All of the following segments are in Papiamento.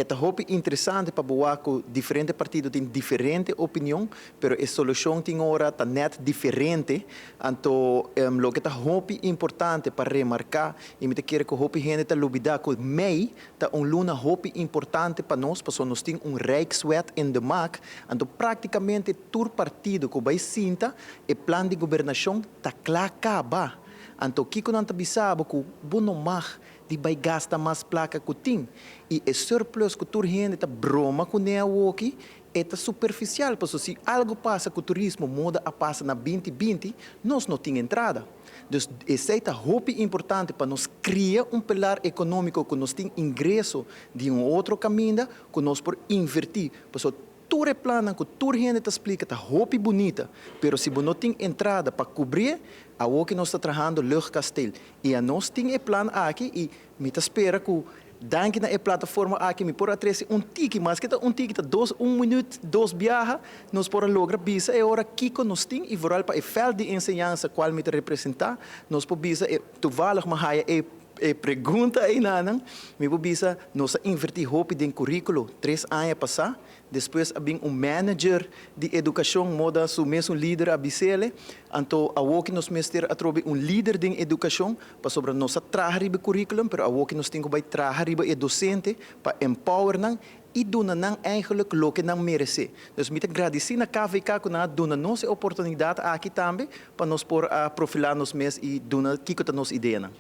Ta hopi interesante pa bo wak ku diferente partido tin diferente opinion, pero e solushon tin ora ta net diferente. Anto, loke ta hopi importante pa remarká, i mi ta kere ku hopi hende ta lubidá ku mei ta un luna hopi importante pa nos, pasobra nos tin un Rijkswet in de maak. Anto práktikamente tur partido ku bai sinta, e plan di gobernashon ta kla kaba. Anto kiko nan ta bisa bo? Ku bo no mag di bai gasta mas plaka ku tin. I e surplus ku tur hende ta broma kuné awoki, e ta superfisial, pasobra si algu pasa ku turismo, moda a pasa na 2020, nos no tin entrada. Dus esei ta hopi importante pa nos kria un pilar ekonómiko ku nos tin ingreso di un otro kaminda ku nos por invertí. Pasobra tur e plannan ku tur hende ta splika ta hopi bunita, pero si bo no tin entrada pa kubri, awoki nos ta trahando luchtkasteel. I nos tin e plan aki i mi ta spera ku danki na e plataforma aki mi por a trese un tiki, mas ku ta un tiki, ta 2, 1 minuut, 2 biaha, nos por logra bisa e ora kiko nos tin i vooral pa e veld di enseñansa kual mi ta representá, nos por bisa e toevallig m'a haya e pregunta einan, mi por bisa nos a invertí hopi den kuríkulo 3 aña pasá. Despues a bin un manager di edukashon, moda su mes lider a bis'é. Anto awoki nos mester atrobe un lider di edukashon, pasobra nos a traha riba curriculum, pero awoki nos tin ku bai traha riba e dosente pa empower nan i duna nan eigenlijk loke nan meresé. Dus mi ta gradisí na KVK ku nan a duna nos e oportunidat aki tambe pa nos por a profilá nos mes i duna kiko ta nos ideanan.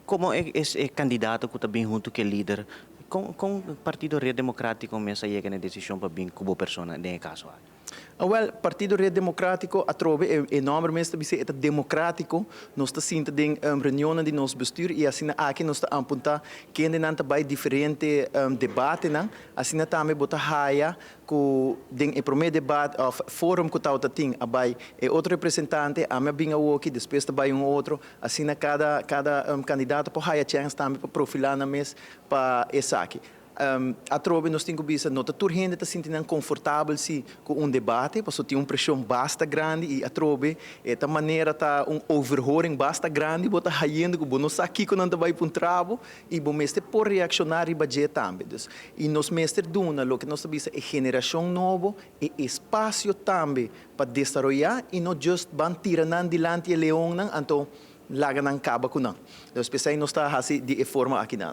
Komo e kandidato ku ta bin huntu ku e lider, kon Partido Red Demokrátiko mes a yega na e desishon pa bin ku bo persona den e kaso aki? Ah, well, Partido Red Demokrátiko, atrobe, e nòmber mes ta bisa, e demokrátiko. Nos ta sinta den reunion di nos bestuur i asina aki nos ta apuntá kendenan ta bai diferente debatenan. Asina tambe bo ta haya ku den e promé debate òf forum ku tabata tin a bai e otro representante, ami a bin awoki, despues ta bai un otro. Asina kada kandidato por haya chèns tambe pa profilá nan mes pa esaki. Atrobe nos tin ku bisa, no ta tur hende ta sinti nan konfortabel si ku un debate, pasobra tin un preshon basta grandi i atrobe e ta manera ta un overhoring basta grandi, bo ta hayendo ku bo no sa kiko nan ta bai puntra bo i bo mester por reakshoná riba dje tambe. Dus, i nos mester duna loke nos ta bisa e generashon nobo e espasio tambe pa desaroyá i no just ban tira nan dilanti e leonnan, anto laga nan kaba ku nan. Dus p'esei nos ta hasi di e forma aki nan.